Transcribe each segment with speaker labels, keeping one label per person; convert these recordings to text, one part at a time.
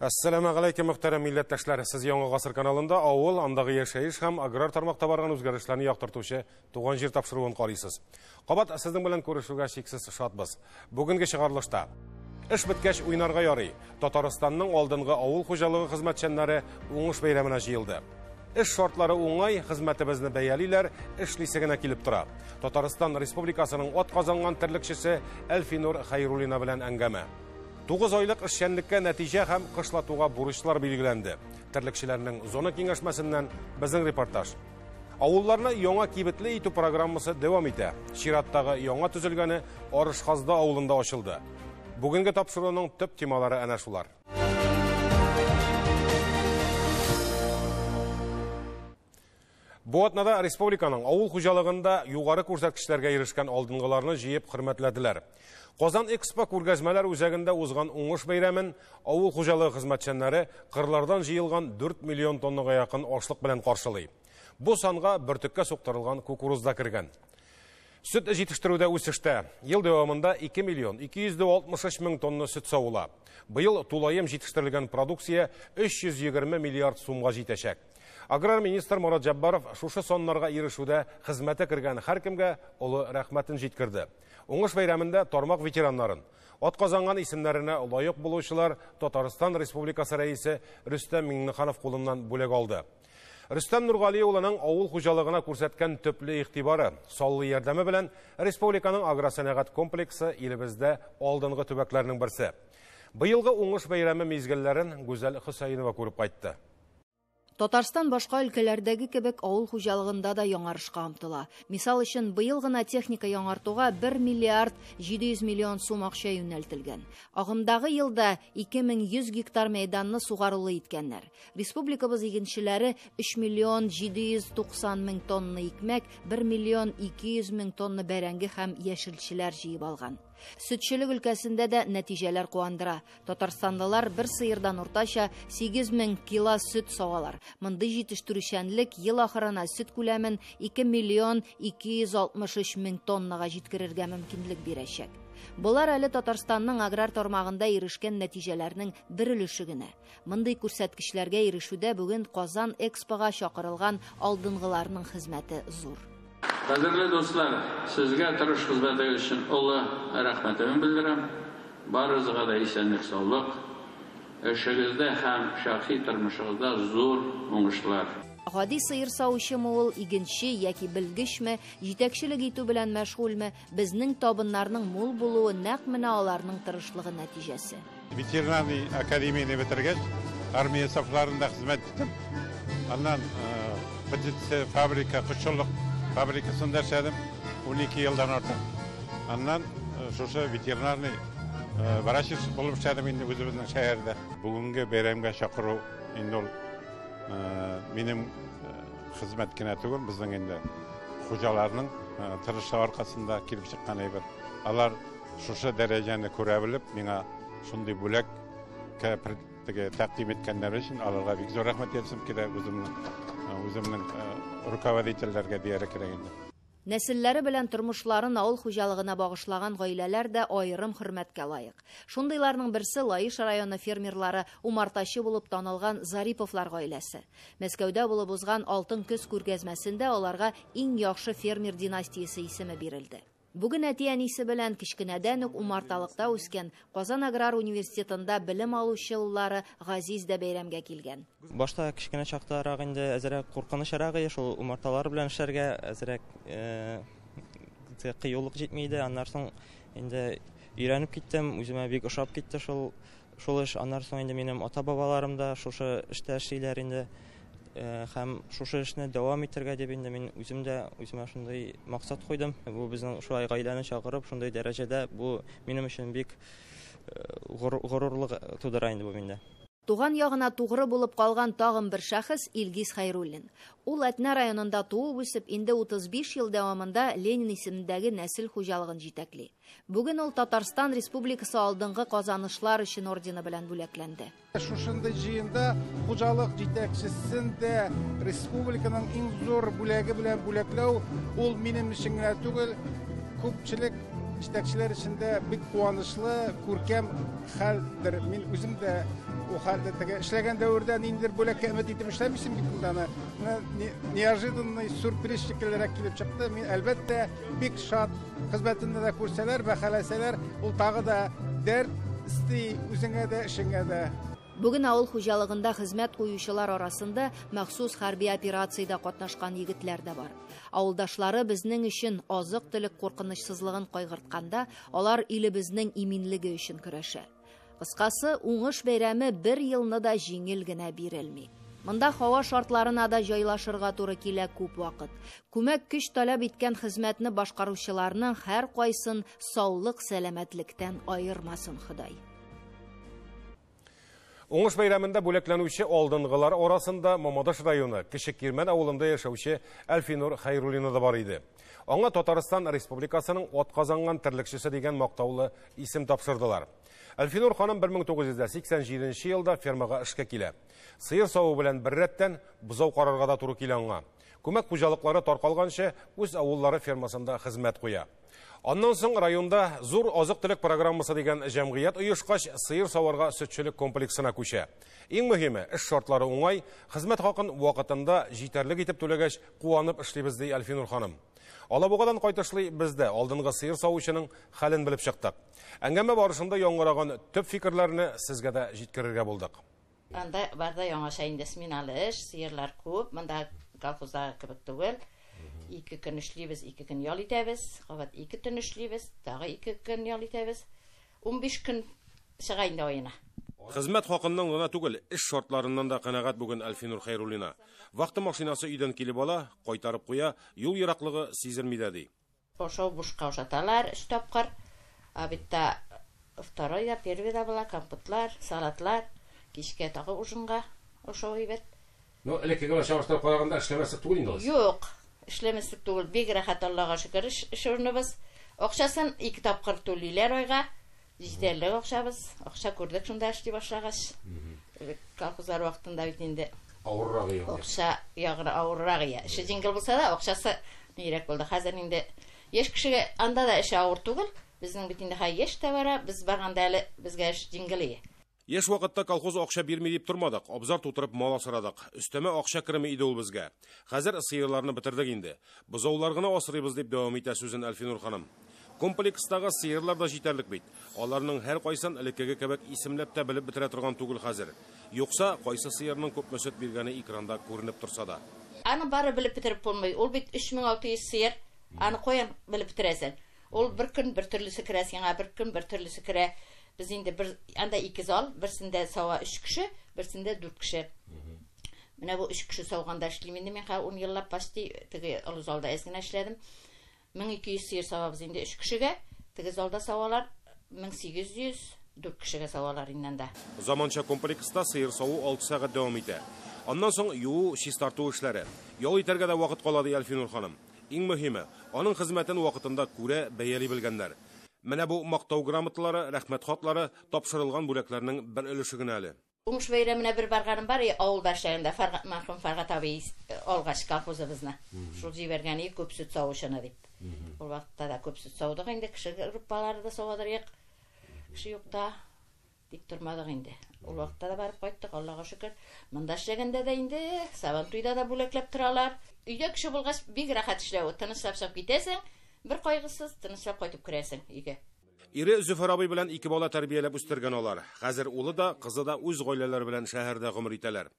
Speaker 1: Әссәламәгаләйкем, мөхтәрәм милләттәшләр. Сез Яңа Гасыр каналында авыл, андагы яшәеш һәм аграр тармакта барган үзгәрешләрне яктыртучы Туган җир тапшыруын карыйсыз. Кабат сезнең белән күрешүгә чиксез шатбыз. Бүгенге чыгарылышта эш беткәч уйнарга ярый. Татарстанның алдынгы авыл хуҗалыгы хезмәтчәннәре уңыш бәйрәменә җыелды. Эш шартлары уңай, хезмәтебезне бәялиләр, эшлисе генә килеп тора. Татарстан Республикасының ат казанган терлекчесе Әлфинур Хәйруллина белән әңгәмә. 9 айлык эшчәнлеккә нәтиҗә һәм кышлатуга бурычлар билгеләнде. Терлекчеләрнең зона киңәшмәсеннән безнең репортаж. Авылларны яңа кибетле итү программасы дәвам итә. Чираттагы яңа төзелгәне Арышхазда авылында ачылды. Бүгенге тапшыруның төп темалары әнә шулар. Бу атнада республиканың авыл хуҗалыгында югары күрсәткечләргә ирешкән алдынгыларны җыеп хөрмәтләделәр. Казан Экспо күргәзмәләр үзәгендә узган уңыш бәйрәмен авыл хуҗалыгы хезмәтчәннәре кырлардан җыелган 4 миллион тоннага якын ашлык белән каршылый. Бу санга бөртеккә суктырылган кукуруз да кергән. Сөт җитештерүдә үсештә. Ел дәвамында 2 миллион 263 мең тонна сөт савыла. Быел тулаем җитештерелгән продукция 320 миллиард сумга җитәчәк. Аграр министр Мурат Җаббаров шушы саннарга ирешүдә хезмәте кергән һәркемгә олы рәхмәтен җиткерде. Уңыш бәйрәмендә тармак ветераннарын, ат казанган исемнәренә лаек булучылар Татарстан Республикасы рәисе Рөстәм Миңнеханов кулыннан бүләк алды. Рөстәм Нургали улының авыл хуҗалыгына күрсәткән төпле игътибары, саллы ярдәме белән республиканың агросәнәгать комплексы илебездә алдынгы төбәкләрнең берсе. Быелгы уңыш бәйрәме мизгелләрен Гүзәл Хөсәенова күреп кайтты.
Speaker 2: Татарстан башка өлкәләрдәге кебек авыл хуҗалыгында да яңарышка омтыла. Мисал өчен, быел гына техника яңартуга 1 миллиард 700 миллион сум акча юнәлтелгән. Агымдагы елда 2100 гектар мәйданны сугарулы иткәннәр. Республикабыз игенчеләре 3 миллион 790 мең тонна икмәк, 1 миллион 200 мең тонна бәрәңге һәм яшелчеләр җыеп алган. Сөтчелек өлкәсендә дә нәтиҗәләр куандыра. Татарстанлылар бер сыердан уртача 8000 кило сөт савалар. Мондый җитештерүчәнлек ел ахырына сөт күләмен 2 миллион 263 мең тоннага җиткерергә мөмкинлек бирәчәк. Болар әле Татарстанның аграр тармагында ирешкән нәтиҗәләрнең бер өлеше генә. Мондый күрсәткечләргә ирешүдә бүген Казан Экспога чакырылган алдынгыларның хезмәте зур.
Speaker 3: Кадерле дуслар, сезгә тырыш хезмәтегез өчен олы рәхмәтемне белдерәм. Барыгызга да исәнлек, саулык, эшегездә һәм шәхси тормышыгызда зур уңышлар.
Speaker 2: Гади сыер савучымы ул, игенче яки белгечме, җитәкчелек итү белән мәшгульме, безнең табыннарның мул булуы нәкъ менә аларның тырышлыгы нәтиҗәсе.
Speaker 4: Ветеринарный академияне бетергәч, армия сафларында хезмәт иттем. Аннан птица фабрика, кошчылык фабрикасында эшләдем 12 елдан артык. Аннан шушы ветеринарный врач булып эшләдем инде үзебезнең шәһәрдә. Бүгенге бәйрәмгә чакыру инде ул минем хезмәт кенә түгел, безнең инде хуҗаларның тырышлыгы аркасында килеп чыккан әйбер. Алар шушы дәрәҗәне күрә белеп, миңа шундый бүләк тәкъдим иткәннәре өчен аларга бик зур рәхмәт әйтәсем килә, үземнең руководительләргә дияргә кирәк инде.
Speaker 2: Нәселләре белән тормышларын авыл хуҗалыгына багышлаган гаиләләр дә аерым хөрмәткә лаек. Шундыйларның берсе Лаеш районы фермерлары умартачы булып танылган Зариповлар гаиләсе. Мәскәүдә булып узган Алтын көз күргәзмәсендә аларга иң яхшы фермер династиясе исеме бирелде. Бүген әти-әнисе белән кечкенәдән үк умарталыкта үскән Казан аграр университетында белем алучы уллары Газиз дә бәйрәмгә килгән.
Speaker 5: Башта кечкенә чактарак инде әзрәк куркынычрак иде, шул умарталар белән эшләргә әзрәк кыюлык җитми иде. Аннан соң инде өйрәнеп киттем, үземә бик ошап китте шул эш. Аннан соң инде минем ата-бабаларым да шушы эштә эшлиләр инде. Һәм шушы эшне дәвам итәргә дип инде мин үзем дә үземә шундый максат куйдым. Бу безнең шулай гаиләне чакырып, шундый дәрәҗәдә бу минем өчен бик горурлык тудыра инде бу миндә.
Speaker 2: Туган ягына тугры булып калган тагын бер шәхес Илгиз Хәйруллин. Ул Әтнә районында туып үсеп, инде 35 ел дәвамында Ленин исемендәге нәсел хуҗалыгын җитәкли. Бүген ул Татарстан Республикасы алдынгы казанышлар өчен ордены белән бүләкләнде.
Speaker 6: Шушындый җыенда хуҗалык җитәкчесен дә республиканың иң зур бүләге белән бүләкләү ул минем өчен генә түгел, күпчелек җитәкчеләр өчен дә бик куанычлы, күркәм хәлдер. Мин үзем дә ул хәлдә теге эшләгән дәвердә ниндидер бүләккә өмет итеп эшләмисең бит инде аны. Менә неожиданный сюрприз шикеллерәк килеп чыкты. Мин, әлбәттә, бик шат. Хезмәтемне дә күрсәләр, бәһаләсәләр, ул тагы да дәрт өсти үзеңә дә, эшеңә дә.
Speaker 2: Бүген авыл хуҗалыгында хезмәт куючылар арасында махсус хәрби операциядә катнашкан егетләр дә бар. Авылдашлары безнең өчен азык-төлек куркынычсызлыгын кайгыртканда, алар илебезнең иминлеге өчен көрәшә. Кыскасы, уңыш бәйрәме бер елны да җиңел генә бирелми. Монда һава шартларына да җайлашырга туры килә күп вакыт. Күмәк көч таләп иткән хезмәтне башкаручыларның һәр кайсын саулык, сәламәтлектән аермасын Ходай.
Speaker 1: Уңыш бәйрәмендә бүләкләнүче алдынгылар арасында Мамадыш районы Кече Кирмән авылында яшәүче Әлфинур Хәйруллина да бар иде. Аңа Татарстан Республикасының атказанган терлекчесе дигән мактаулы исем тапшырдылар. Әлфинур ханым 1987 елда фермага эшкә килә. Сыер саву белән беррәттән бозау карарга да туры килә аңа. Күмәк хуҗалыклары таркалганчы үз авыллары фермасында хезмәт куя. Аннан соң районда зур азык-төлек программасы дигән җәмгыять оешкач, сыер саварга сөтчелек комплексына күчә. Иң мөһиме, эш шартлары уңай, хезмәт хакын вакытында җитәрлек итеп түләгәч, куанып эшлибез, ди Әлфинур ханым. Алабугадан кайтышлый без дә алдынгы сыер савучының хәлен белеп чыктык. Әңгәмә барышында яңгыраган төп фикерләрне сезгә дә җиткерергә булдык.
Speaker 7: Анда барда яңача инде сменалы эш, сыерлар күп, монда колхоздагы кебек түгел. 2 көн эшлибез, 2 көн ял итәбез, кабат 2 төн эшлибез, тагы 2 көн ял итәбез. 15 көн чыга инде аена.
Speaker 1: Хезмәт хакыннан гына түгел, эш шартларыннан да канәгать бүген Әлфинур Хәйруллина. Вахта машинасы өйдән килеп ала, кайтарып куя, юл ераклыгы сизелми дә ди.
Speaker 7: Ашау бушка ашаталар, 3 тапкыр. Обедта второй да, первый да була, компотлар, салатлар, кичкә тагы ужинга ашау әйбәт.
Speaker 1: Ну, элеккеге чагыштырып караганда эшләмәслек түгел инде ул.
Speaker 7: Юк, эшләмәслек түгел, бик рәхәт, Аллага шөкер, эш урыныбыз. Акчасын 2 тапкыр түлиләр айга. Җитәрлек акчабыз. Акча күрдек шунда эшли башлагач. Колхозлар вакытында бит инде
Speaker 1: авыррак иде.
Speaker 7: Акча ягы авыррак иде. Эше җиңел булса да, акчасы нирәк булды. Хәзер инде яшь кешегә анда да эше авыр түгел. Безнең бит инде хәй яшь тә бара, без барганда әле безгә эш җиңел иде.
Speaker 1: Яшь вакытта колхоз акча бирми дип тормадык, абзар тутырып мал асрадык. Өстәмә акча кереме иде ул безгә. Хәзер сыерларны бетердек инде. Бозаулар гына асрыйбыз дип дәвам итә сүзен Әлфинур ханым. Комплекстагы сыерлар да җитәрлек бит. Аларның һәр кайсын элеккеге кебек исемләп тә белеп бетерә торган түгел хәзер. Юкса, кайсы сыерның күпме сөт биргәне экранда күренеп торса да.
Speaker 7: Аны бары белеп бетереп булмый. Ул бит 3600 сыер. Аны каян белеп бетерәсең? Ул бер көн бер төрлесе керә сиңа, бер көн бер төрлесе керә. Без инде бер анда 2 зал, берсендә сава 3 кеше, берсендә 4 кеше. Менә бу 3 кеше сауганда эшлим инде мин хәзер 10 еллап почти теге олы залда әз генә эшләдем. 1200 сыер савабыз инде 3 кешегә, теге залда савалар 1800, 4 кешегә савалар инде анда.
Speaker 1: Заманча комплекста сыер саву 6 сәгать дәвам итә. Аннан соң юу, чистарту эшләре. Ял итәргә дә вакыт кала, ди Әлфинур ханым. Иң мөһиме, аның хезмәтен вакытында күрә, бәяли белгәннәр. Менә бу мактау грамоталары, рәхмәт хатлары тапшырылган бүләкләрнең бер өлеше генә әле.
Speaker 7: Уңыш бәйрәменә бер барганым бар, авылда эшләгәндә мәрхүм Фаргат абый алгач колхозыбызны. Шул җибәргән иде күп сөт савучыны дип. Ул вакытта да күп сөт саудык инде, кеше группалары да савадыр ек. Кеше юкта дип тормадык инде. Ул вакытта да барып кайттык, Аллага шөкер. Монда эшләгәндә дә инде Сабантуйда да бүләкләп торалар. Өйдә кеше булгач бик рәхәт эшләү, тынычлап чыгып китәсең, бер кайгысыз тынычлап кайтып керәсең өйгә.
Speaker 1: Ире Зөфәр абый белән 2 бала тәрбияләп үстергән алар. Хәзер улы да, кызы да үз гаиләләре белән шәһәрдә гомер итәләр.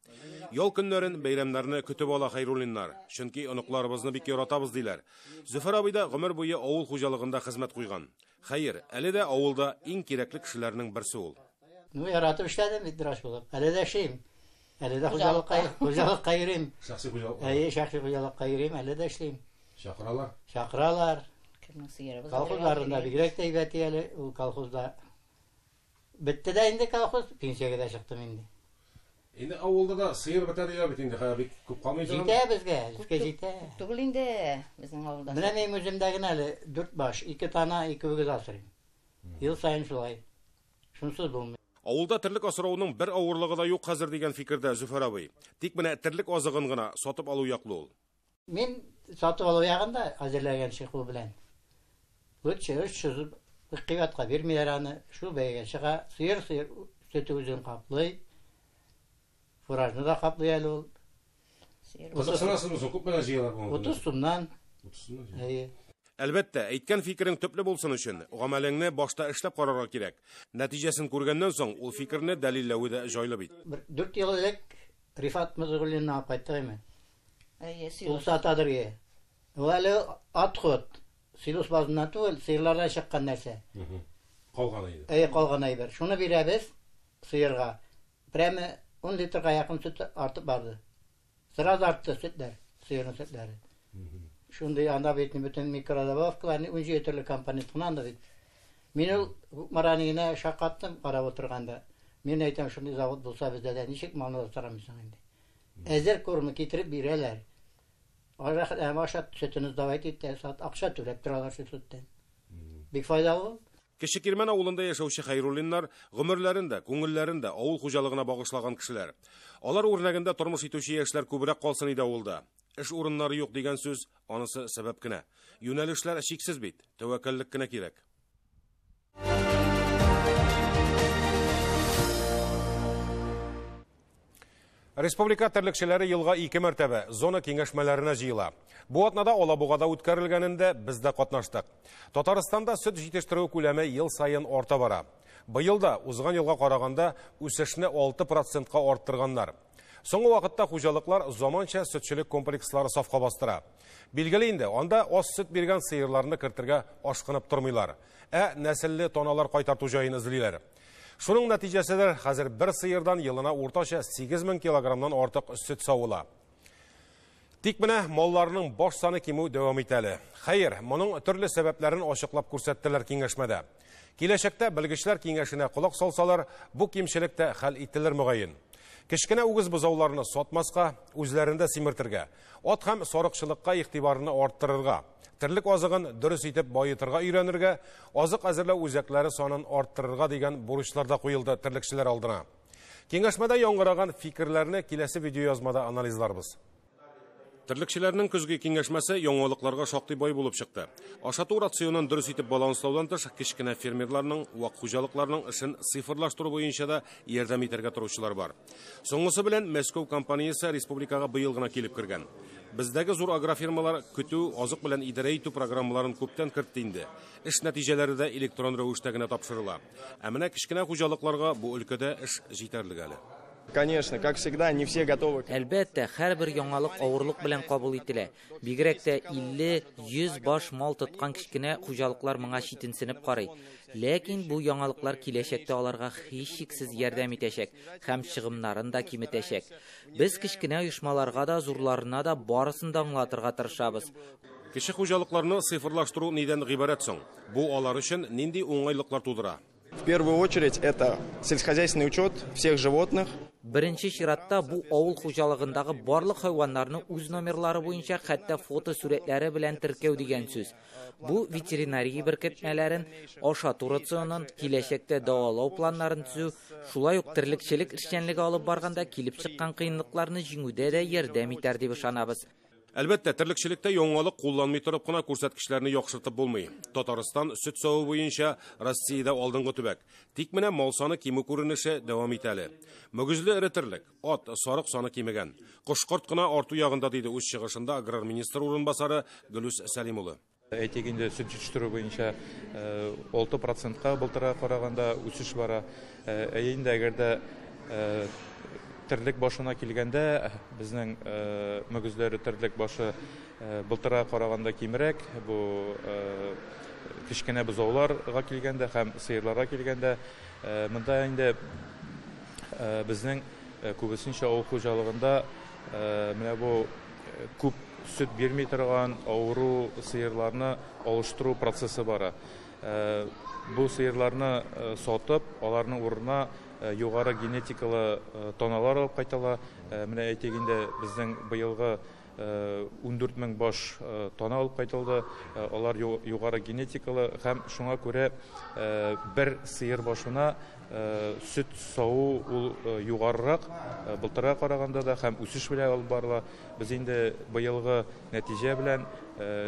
Speaker 1: Ял көннәрен, бәйрәмнәрне көтеп ала Хәйруллиннар. Чөнки оныкларыбызны бик яратабыз диләр. Зөфәр абый да гомер буе авыл хуҗалыгында хезмәт куйган. Хәер, әле дә авылда иң кирәкле кешеләрнең берсе ул.
Speaker 8: Ну, яратып эшләдем бит врач булып. Әле дә эшлим. Әле дә хуҗалыкка йөрим.
Speaker 1: Шәхси хуҗалык.
Speaker 8: Әйе, шәхси хуҗалыкка йөрим, әле дә эшлим.
Speaker 1: Чакыралар.
Speaker 8: Чакыралар.
Speaker 7: Кемнең сыеры?
Speaker 8: Колхозларында бигрәк тә әйбәт әле, ул колхозда. Бетте дә инде колхоз, пенсиягә дә чыктым инде.
Speaker 1: Инде авылда да сыер бетә диләр бит инде, хәзер бик күп калмый.
Speaker 8: Җитә безгә, безгә җитә.
Speaker 7: Күп түгел инде безнең авылда.
Speaker 8: Менә мин үземдә генә әле 4 баш, 2 тана, 2 үгез асрыйм. Ел саен шулай. Шунсыз булмый.
Speaker 1: Авылда терлек асрауның бер авырлыгы да юк хәзер дигән фикердә Зөфәр абый. Тик менә терлек азыгын гына сатып алу яклы ул.
Speaker 8: Мин сатып алу ягында әзерләгән шикул белән. Лучше 300 кыйбатка бирмиләр аны. Шул бәягә чыга. Сыер сыер сөте үзен каплый. Фуражны да каплый әле ул.
Speaker 1: Кызыксынасызмы соң, күпмедән җыялар бу?
Speaker 8: 30 сумнан.
Speaker 1: 30 сумнан.
Speaker 8: Әйе.
Speaker 1: Әлбәттә, әйткән фикерең төпле булсын өчен, гамәлеңне башта эшләп карарга кирәк. Нәтиҗәсен күргәннән соң, ул фикерне дәлилләве дә җайлы бит.
Speaker 8: Бер 4 ел элек Рифат Мызгуллинны алып кайттык инде.
Speaker 7: Әйе,
Speaker 8: Ул
Speaker 7: силос.
Speaker 8: сатадыр ие. Ул әле отход. Силос базыннан түгел, сыерлардан чыккан нәрсә.
Speaker 1: Калган иде.
Speaker 8: Әйе, калган әйбер. Шуны бирәбез сыерга. Прямо 10 литрга якын сөт артып барды. Сразу артты сөтләр, сыерның сөтләре. Шундый анда бит бөтен микродобавкаларны 17 төрле компонент кына анда бит. Мин ул Кукмаранигенә шаккаттым карап утырганда. Мин әйтәм, шундый завод булса бездә дә ничек малны асрамыйсың инде. Әзер кормы китереп бирәләр. Ашат сөтен сдавать итә, сат акча түләп торалар шул сөттән. Бик файдалы ул.
Speaker 1: Кече Кирмән авылында яшәүче Хәйруллиннар гомерләрен дә, күңелләрен дә авыл хуҗалыгына багышлаган кешеләр. Алар үрнәгендә тормыш итүче яшьләр күбрәк калсын иде авылда. Эш урыннары юк дигән сүз, анысы сәбәп кенә. Юнәлешләр чиксез бит, тәвәккәллек кенә кирәк. Республика терлекчеләре елга 2 мәртәбә зона киңәшмәләренә җыела. Бу атнада Алабугада үткәрелгәнендә без дә катнаштык. Татарстанда сөт җитештерү күләме ел саен арта бара. Быел да узган елга караганда үсешне 6%-ка арттырганнар. Соңгы вакытта хуҗалыклар заманча сөтчелек комплекслары сафка бастыра. Билгеле инде, анда аз сөт биргән сыерларны кертергә ашкынып тормыйлар. Ә нәселле таналар кайтарту җаен эзлиләр. Шуның нәтиҗәседер, хәзер бер сыердан елына уртача 8000 килограммнан артык сөт савыла. Тик менә малларның баш саны кимү дәвам итә әле. Хәер, моның төрле сәбәпләрен ачыклап күрсәттеләр киңәшмәдә. Киләчәктә белгечләр киңәшенә колак салсалар, бу кимчелек тә хәл ителер мөгаен. Кечкенә үгез бозауларны сатмаска, үзләрендә симертергә, ат һәм сарыкчылыкка игътибарны арттырырга, терлек азыгын дөрес итеп баетырга өйрәнергә, азык әзерләү үзәкләре санын арттырырга дигән бурычлар да куелды терлекчеләр алдына. Киңәшмәдә яңгыраган фикерләрне киләсе видеоязмада анализларбыз. Терлекчеләрнең көзге киңәшмәсе яңалыкларга шактый бай булып чыкты. Ашату рационын дөрес итеп баланслаудан тыш, кечкенә фермерларның, вак хуҗалыкларның эшен цифрлаштыру буенча да ярдәм итәргә торучылар бар. Соңгысы белән Мәскәү компаниясе республикага быел гына килеп кергән. Бездәге зур агрофирмалар көтү, азык белән идарә итү программаларын күптән кертте инде. Эш нәтиҗәләре дә электрон рәвештә генә тапшырыла. Ә менә кечкенә хуҗалыкларга бу өлкәдә эш җитәрлек әле.
Speaker 9: Конечно, как всегда, не все готовы.
Speaker 10: Әлбәттә, һәрбер яңалык авырлык белән кабул ителә. Бигрәк тә 50-100 баш мал тоткан кечкенә хуҗалыклар моңа читенсенеп карый. Ләкин бу яңалыклар киләчәктә аларга һичшиксез ярдәм итәчәк һәм чыгымнарын да киметәчәк. Без кечкенә оешмаларга да, зурларына да барысын да аңлатырга тырышабыз.
Speaker 1: Кече хуҗалыкларны цифрлаштыру нидән гыйбарәт соң? Бу алар өчен нинди уңайлыклар тудыра?
Speaker 9: В первую очередь это сельскохозяйственный учет всех животных.
Speaker 10: Беренче чиратта бу авыл хуҗалыгындагы барлык хайваннарны үз номерлары буенча хәтта фото сүрәтләре белән теркәү дигән сүз. Бу ветеринария беркетмәләрен, ашату рационын, киләчәктә дәвалау планнарын төзү, шулай ук терлекчелек эшчәнлеге алып барганда килеп чыккан кыенлыкларны җиңүдә дә ярдәм итәр дип ышанабыз.
Speaker 1: Әлбәттә, терлекчелектә яңалык кулланмый торып кына күрсәткечләрне яхшыртып булмый. Татарстан сөт саву буенча Россиядә алдынгы төбәк. Тик менә мал саны кимү күренеше дәвам итә әле. Мөгезле эре терлек, ат, сарык саны кимегән. Кош-корт кына арту ягында, диде үз чыгышында аграр министр урынбасары Гөлүс Сәлим улы.
Speaker 11: Әйтик инде, сөт җитештерү буенча 6%-ка былтырга караганда үсеш бара. Ә инде әгәр дә терлек башына килгәндә, безнең мөгезләре терлек башы былтырга караганда кимрәк. Бу кечкенә бозауларга килгәндә һәм сыерларга килгәндә, монда инде безнең күбесенчә авыл хуҗалыгында менә бу күп сөт бирми торган авыру сыерларны алыштыру процессы бара. Бу сыерларны сатып, аларның урынына югары генетикалы таналар алып кайтала. Менә әйтик инде, безнең быелгы 14 мең баш тана алып кайтылды. Алар югары генетикалы һәм шуңа күрә бер сыер башына сөт саву ул югарырак былтырга караганда да һәм үсеш белән алып барыла. Без инде быелгы нәтиҗә белән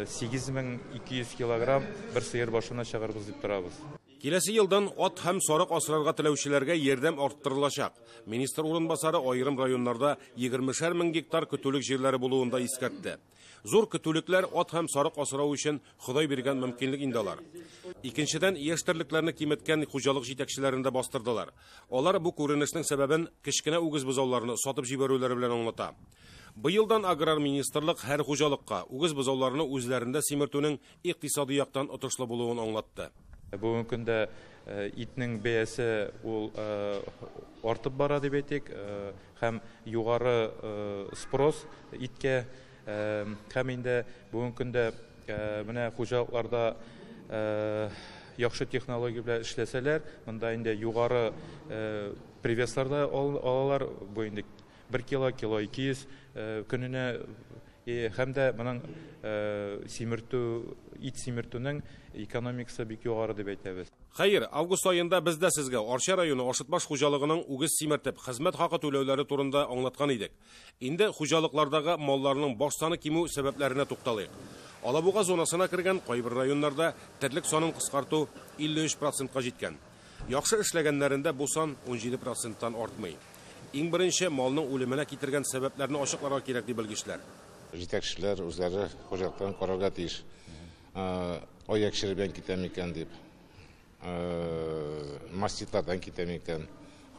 Speaker 11: 8200 килограмм бер сыер башына чыгарбыз дип торабыз.
Speaker 1: Киләсе елдан ат һәм сарык асрарга теләүчеләргә ярдәм арттырылачак. Министр урынбасары аерым районнарда 20 мең гектар көтүлек җирләре булуын да искәртте. Зур көтүлекләр ат һәм сарык асрау өчен Ходай биргән мөмкинлек инде алар. Икенчедән, яшь терлекләрне киметкән хуҗалык җитәкчеләрен дә бастырдылар. Алар бу күренешнең сәбәбен кечкенә үгез бозауларны сатып җибәрүләре белән аңлата. Быелдан аграр министрлык һәр хуҗалыкка үгез бозауларны үзләрендә симертүнең икътисади яктан отышлы булуын аңлатты.
Speaker 11: Бүгенге көндә итнең бәясе ул артып бара дип әйтик, һәм югары спрос иткә, һәм инде бүгенге көндә менә хуҗалыкларда яхшы технология белән эшләсәләр, монда инде югары привеслар да алалар, бу инде 1 кило, кило 200 көненә. Һәм дә моның симертү, ит симертүнең экономикасы бик югары дип әйтәбез.
Speaker 1: Хәер, август аенда без дә сезгә Арча районы Ашытбаш хуҗалыгының үгез симертеп хезмәт хакы түләүләре турында аңлаткан идек. Инде хуҗалыклардагы малларның баш саны кимү сәбәпләренә тукталыйк. Алабуга зонасына кергән кайбер районнарда терлек санын кыскарту 53%-ка җиткән. Яхшы эшләгәннәрендә бу сан 17%-тан артмый. Иң беренче малның үлеменә китергән сәбәпләрне ачыкларга кирәк ди белгечләр.
Speaker 4: Җитәкчеләр үзләре хуҗалыктан карарга тиеш. Аяк чире белән китә микән дип, маститлардан китә микән,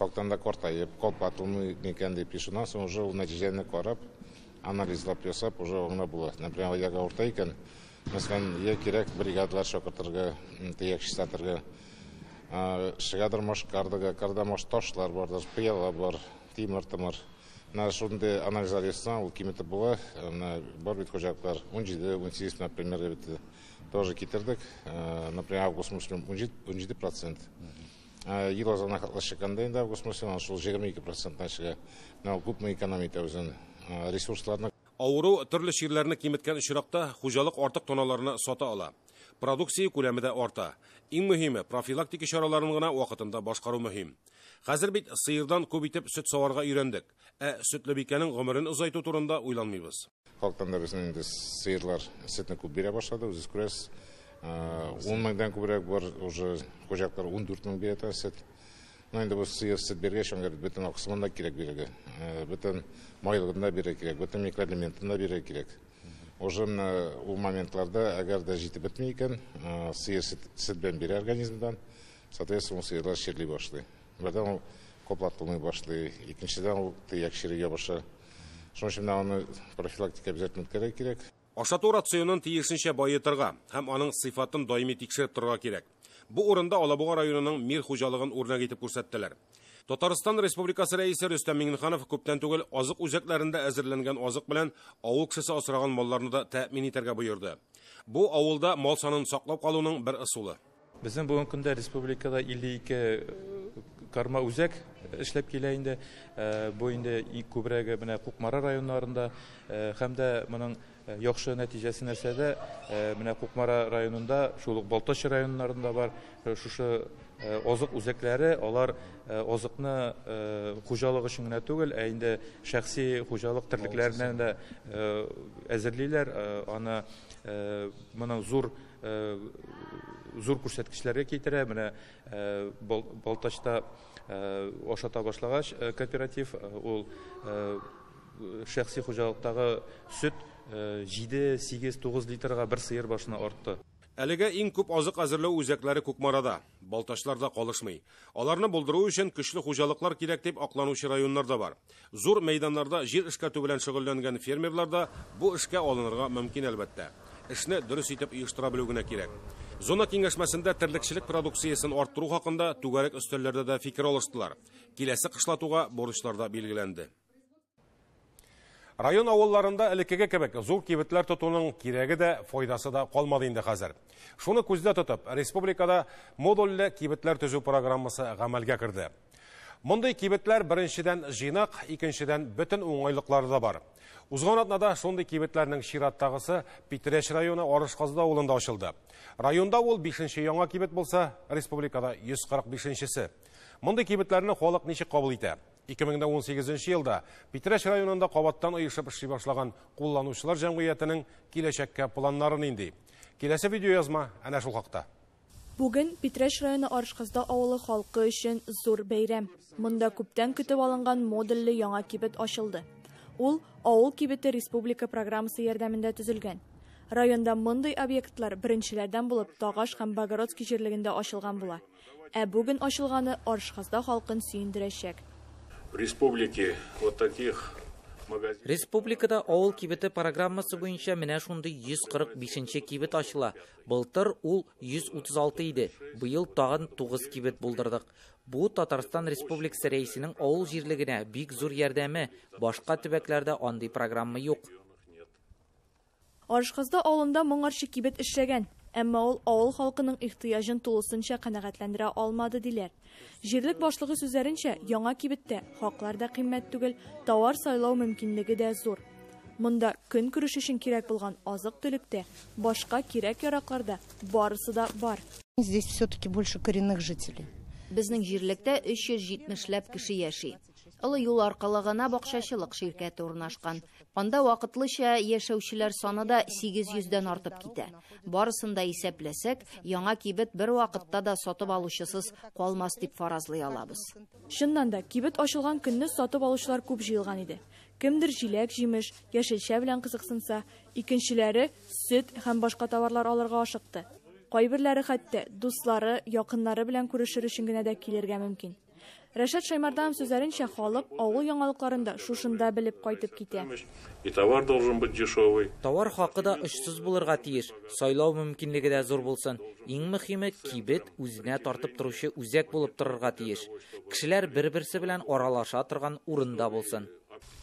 Speaker 4: халыктан да картаеп, калпатылмый микән дип. Шуннан соң уже ул нәтиҗәне карап, анализлап ясап, уже аңлап була. Например, аяк авырта икән, мәсәлән, я кирәк бригадалар чакыртырга, төяк чистартырга, чыгадыр маш кардыга, карда маш ташлар бардыр, пыяла бар, тимер-тымыр. Менә шундый анализлар ясасаң, ул киметеп була. Менә бар бит хуҗалыклар 17, 18, например, бит тоже китердек. Например, август мөслим 17%. Ел азагына хатлы чыкканда инде август мөслим шул 22%-тан чыга. Менә ул күпме экономия итә үзен ресурсларны.
Speaker 1: Авыру төрле чирләрне киметкән очракта хуҗалык артык тоналарны сата ала. Продукция күләме дә арта. Иң мөһиме, профилактика чараларын гына вакытында башкару мөһим. Хәзер бит сыердан күп итеп сөт саварга өйрәндек. Ә сөтле бикәнең гомерен озайту турында уйланмыйбыз.
Speaker 4: Халыктан да безнең инде сыерлар сөтне күп бирә башлады, үзегез күрәсез. 10 меңдән күбрәк бар, уже хуҗалыклар 14 мең бирә сөт. Менә инде бу сыер сөт биргәч, аңа бөтен аксымын да кирәк бирергә, бөтен майлыгын да бирергә кирәк, бөтен микроэлементын да бирергә кирәк. Уже менә ул моментларда, әгәр дә җитеп бетми икән, сыер сөт белән бирә организмдан, соответственно, сыерлар чирли башлый. Бердән ул коплатылмый башлый, икенчедән ул төяк чире ябыша. Шуның өчен аны профилактика обязательно үткәрергә кирәк.
Speaker 1: Ашату рационын тиешенчә байытырга һәм аның сыйфатын даими тикшереп торырга кирәк. Бу урында Алабуга районының Мир хуҗалыгын үрнәк итеп күрсәттеләр. Татарстан Республикасы рәисе Рөстәм Миңнеханов күптән түгел азык үзәкләрендә әзерләнгән азык белән авыл кешесе асраган малларны да тәэмин итәргә боерды. Бу авылда мал санын саклап калуның бер ысулы.
Speaker 11: Безнең бүгенге көндә республикада 52 карма үзәк эшләп килә инде. Бу инде күбрәге менә Кукмара районнарында, һәм дә моның яхшы нәтиҗәсе нәрсәдә, менә Кукмара районында, шул ук Балтач районнарында бар шушы азык үзәкләре, алар азыкны хуҗалык өчен генә түгел, ә инде шәхси хуҗалык терлекләреннән дә әзерлиләр. Аны моның зур күрсәткечләргә китерә. Менә Балтачта ашата башлагач кооператив, ул шәхси хуҗалыктагы сөт 7, 8, 9 литрга бер сыер башына артты.
Speaker 1: Әлегә иң күп азык әзерләү үзәкләре Кукмарада, Балтачларда калышмый. Аларны булдыру өчен көчле хуҗалыклар кирәк дип акланучы районнар да бар. Зур мәйданнарда җир эшкәртү белән шөгыльләнгән фермерлар да бу эшкә алынырга мөмкин әлбәттә. Эшне дөрес итеп оештыра белү генә кирәк. Зона киңәшмәсендә терлекчелек продукциясен арттыру хакында түгәрәк өстәлләрдә дә фикер алыштылар. Киләсе кышлатуга бурычлар да билгеләнде. Район авылларында элеккеге кебек зур кибетләр тотуның кирәге дә, файдасы да калмады инде хәзер. Шуны күздә тотып, республикада модульле кибетләр төзү программасы гамәлгә керде. Мондый кибетләр беренчедән җыйнак, икенчедән бөтен уңайлыклары да бар. Узган атнада шундый кибетләрнең чираттагысы Питрәч районы Арышказда авылында ачылды. Районда ул 5нче яңа кибет булса, республикада 145нчесе. Мондый кибетләрне халык ничек кабул итә? 2018 елда Питрәч районында кабаттан оешып эшли башлаган кулланучылар җәмгыятенең киләчәккә планнары нинди? Киләсе видеоязма әнә шул хакта.
Speaker 12: Бүген Питрәч районы Арышказда авылы халкы өчен зур бәйрәм. Монда күптән көтеп алынган модульле яңа кибет ачылды. Ул авыл кибете республика программасы ярдәмендә төзелгән. Районда мондый объектлар беренчеләрдән булып Тагаш һәм Богородский җирлегендә ачылган була. Ә бүген ачылганы Арышказда халкын сөендерәчәк.
Speaker 13: В республике вот таких магазинов.
Speaker 10: Республикада авыл кибете программасы буенча менә шундый 145нче кибет ачыла. Былтыр ул 136 иде. Быел тагын 9 кибет булдырдык. Бу Татарстан Республикасы рәисенең авыл җирлегенә бик зур ярдәме. Башка төбәкләрдә андый программа юк.
Speaker 12: Арышказда авылында моңарчы кибет эшләгән, әмма ул авыл халкының ихтыяҗын тулысынча канәгатьләндерә алмады диләр. Җирлек башлыгы сүзләренчә, яңа кибеттә хаклар да кыйммәт түгел, товар сайлау мөмкинлеге дә зур. Монда көнкүреш өчен кирәк булган азык-төлек тә, башка кирәк-яраклар да барысы да бар.
Speaker 14: Здесь все-таки больше коренных жителей.
Speaker 2: Безнең җирлектә 370ләп кеше яши. Олы юл аркылы гына бакчачылык ширкәте урнашкан. Анда вакытлыча яшәүчеләр саны да 800дән артып китә. Барысын да исәпләсәк, яңа кибет бер вакытта да сатып алучысыз калмас дип фаразлый алабыз.
Speaker 12: Чыннан да, кибет ачылган көнне сатып алучылар күп җыелган иде. Кемдер җиләк-җимеш, яшелчә белән кызыксынса, икенчеләре сөт һәм башка товарлар алырга ашыкты. Кайберләре хәтта дуслары, якыннары белән күрешер өчен генә дә килергә мөмкин. Рәшат Шаймарданов сүзләренчә, халык авыл яңалыкларын да шушында белеп кайтып китә.
Speaker 13: И товар должен быть дешевый.
Speaker 10: Товар хакы да очсыз булырга тиеш. Сайлау мөмкинлеге дә зур булсын. Иң мөһиме, кибет үзенә тартып торучы үзәк булып торырга тиеш. Кешеләр бер-берсе белән аралаша торган урында булсын.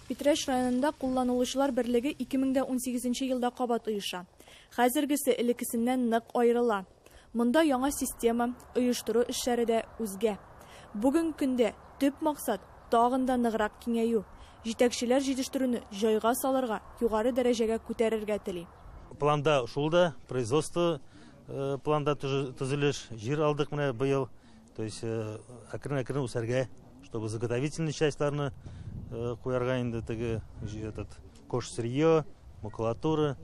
Speaker 12: Питрәч районында кулланылучылар берлеге 2018 елда кабат оеша. Хәзергесе элеккесеннән нык аерыла. Монда яңа система, оештыру эшләре дә үзгә. Бүген көндә төп максат тагын да ныграк киңәю. Җитәкчеләр җитештерүне җайга салырга, югары дәрәҗәгә күтәрергә тели.
Speaker 15: Планда шул да, производство планда төзелеш, җир алдык менә быел. То есть әкрен-әкрен үсәргә, чтобы заготовительный частьларны куярга инде теге этот кожсырье, макулатура,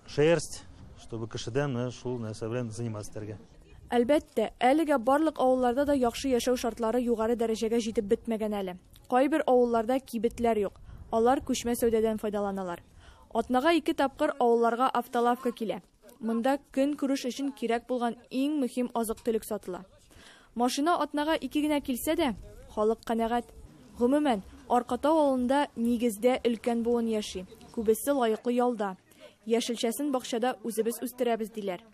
Speaker 15: шерсть, чтобы кешедән менә шул нәрсә белән заниматься итәргә.
Speaker 12: Әлбәттә, әлегә барлык авылларда да яхшы яшәү шартлары югары дәрәҗәгә җитеп бетмәгән әле. Кайбер авылларда кибетләр юк. Алар күчмә сәүдәдән файдаланалар. Атнага 2 тапкыр авылларга автолавка килә. Монда көнкүреш өчен кирәк булган иң мөһим азык-төлек сатыла. Машина атнага 2 генә килсә дә, халык канәгать. Гомумән, Аркатау авылында нигездә өлкән буын яши. Күбесе лаеклы ялда. Яшелчәсен бакчада үзебез үстерәбез диләр.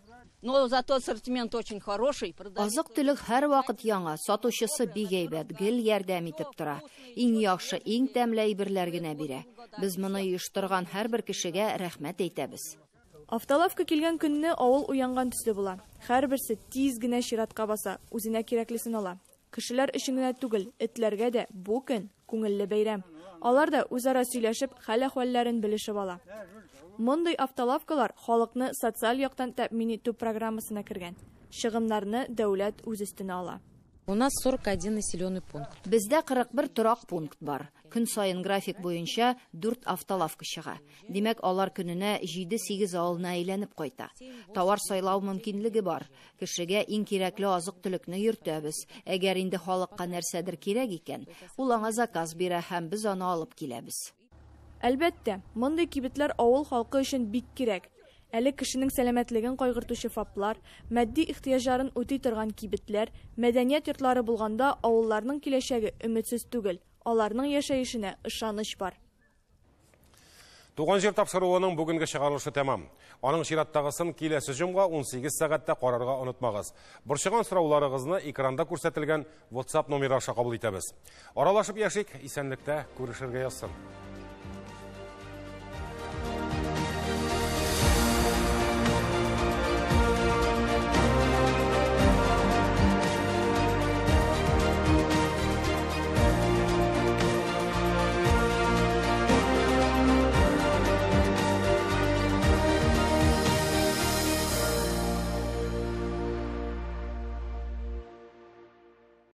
Speaker 16: Но зато ассортимент очень хороший.
Speaker 2: Азык-төлек һәр вакыт яңа, сатучысы бик әйбәт, гел ярдәм итеп тора. Иң яхшы, иң тәмле әйберләр генә бирә. Без моны оештырган һәрбер кешегә рәхмәт әйтәбез.
Speaker 12: Автолавка килгән көнне авыл уянган төсле була. Һәрберсе тиз генә чиратка баса, үзенә кирәклесен ала. Кешеләр өчен генә түгел, этләргә дә бу көн күңелле бәйрәм. Алар да үзара сөйләшеп, хәл-әхвәлләрен белешеп ала. Мондый автолавкалар халыкны социаль яктан тәэмин итү программасына кергән. Чыгымнарны дәүләт үз өстенә ала.
Speaker 17: У нас 41 населенный пункт.
Speaker 2: Бездә 41 торак пункт бар. Көн саен график буенча 4 автолавка чыга. Димәк, алар көненә 7-8 авылына әйләнеп кайта. Товар сайлау мөмкинлеге бар. Кешегә иң кирәкле азык-төлекне йөртәбез. Әгәр инде халыкка нәрсәдер кирәк икән, ул аңа заказ бирә һәм без аны алып киләбез.
Speaker 12: Әлбәттә, мондый кибетләр авыл халкы өчен бик кирәк. Әле кешенең сәламәтлеген кайгыртучы ФАПлар, матди ихтыяҗларын үти торган кибетләр, мәдәният йортлары булганда авылларның киләчәге өметсез түгел. Аларның яшәешенә ышаныч бар.
Speaker 1: Туган җир тапшыруының бүгенге чыгарылышы тәмам. Аның чираттагысын киләсе җомга 18 сәгатьтә карарга онытмагыз. Борчыган сорауларыгызны экранда күрсәтелгән WhatsApp номеры аша кабул итәбез. Аралашып яшик, исәнлектә күрешергә язсын.